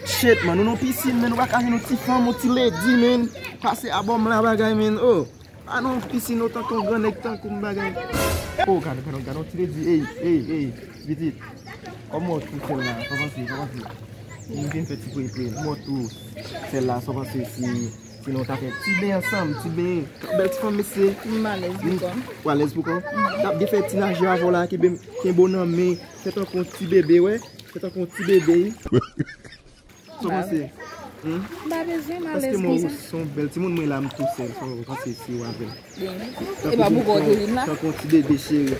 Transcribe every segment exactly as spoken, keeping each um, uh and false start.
Shit, man, nou nan pisin, men nou pa ka jwenn yon ti fanm, yon ti lady, men. Pase abò m la bagay, men. Oh, pa nan pisin, nou tankou yon gran nèg tankou m bagay. Oh, gade, gade, gade, yon ti lady, ey, ey, ey, pitit. Kòman w tou sèl la, sa w panse, sa w panse? M vin fè ti pre pre, kòman w tou sèl la, sa w panse si, si nou ta fè ti ben ansanm, ti ben, bèl ti fanm mesye. M alèz pou kò m. W alèz pou kò w? N ap gen fè ti naje avè w la, kenbe, kenbe w nan men, fè tankou yon ti bebe, wè. Fè tankou yon ti bebe. Sa w panse? Hmm? M pa bezwen, m alèz konsa. Paske mwen, ou se yon bèl timoun, mwen la, m tou sèl, sa w panse si w avè m? Tankou, e pa pou kò w te vin la? Tankou yon ti bebe cheri.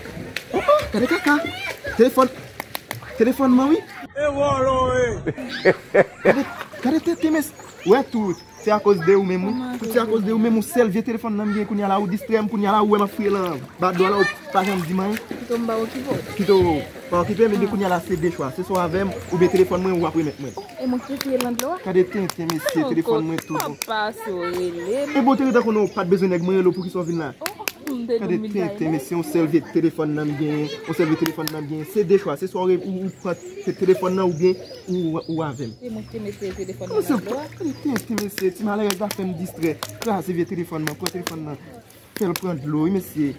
Oh, oh, gade kaka. Telefòn. Telefòn mwen, wi. E vòlò, e. Gade, gade tenten, men. Wè tout. Se akoz de ou menm, wi. Tout se akoz de ou menm, yon sèl vye telefòn nan m gen kounye a la, ou distrè m kounye a la, ou wè m ap fouye lan badwa la, ou pa janm di m anyen. Kite w, m pa okipe w. Kite w, pa okipe m, ebyen kounye a la se de chwa. Se swa w avè m, oubyen telefòn mwen, ou ap remèt mwen. E mwen ki te fouye lan dlo a? Gade tenten, mesye, telefòn mwen tou bon. Papa, si w rele m. E bon, te gentan konnen w pa t bezwen nèg, mwen rele w, poukisa w vin la? Oh, m te di w m vin kay mwen. Gade tenten, mesye, yon sèl vye telefòn nan m genyen, yon sèl vye telefòn nan m genyen. Se de chwa, se swa w re-, ou, ou pran te-, telefòn nan oubyen ou, ou avè m. E mwen ki te mete telefòn nan nan dlo a. Gade tenten, mesye, ti malerèz la fè m distrè. Kraze vye telefòn nan, pran telefòn nan. Fè l pran dlo, wi, mesye.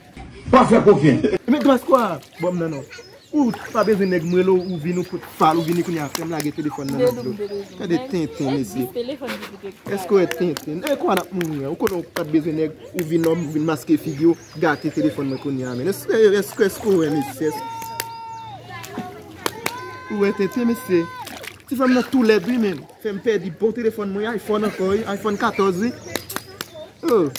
Pa fè koken. Men gras kwa? Ban m nan non. Ou pa bezwen nèg, m rele w, ou vini, ou pot fal, ou vini kounye a fè m lage telefòn nan nan dlo. Gade tenten, mesye. Èske w wè tenten? E kwa n ap mouri an? Ou konnen w pa t bezwen nèg, ou vin nòm, ou vin maske figi w, gate telefòn mwen kounye a, men. Èske, èske, èske w wè, mesye? Ou wè tenten, mesye? Ti fanm nan tou lèd, wi, men. Fè m pèdi bon telefòn mwen, iPhone ankò, wi, iPhone katòz, wi. Oh.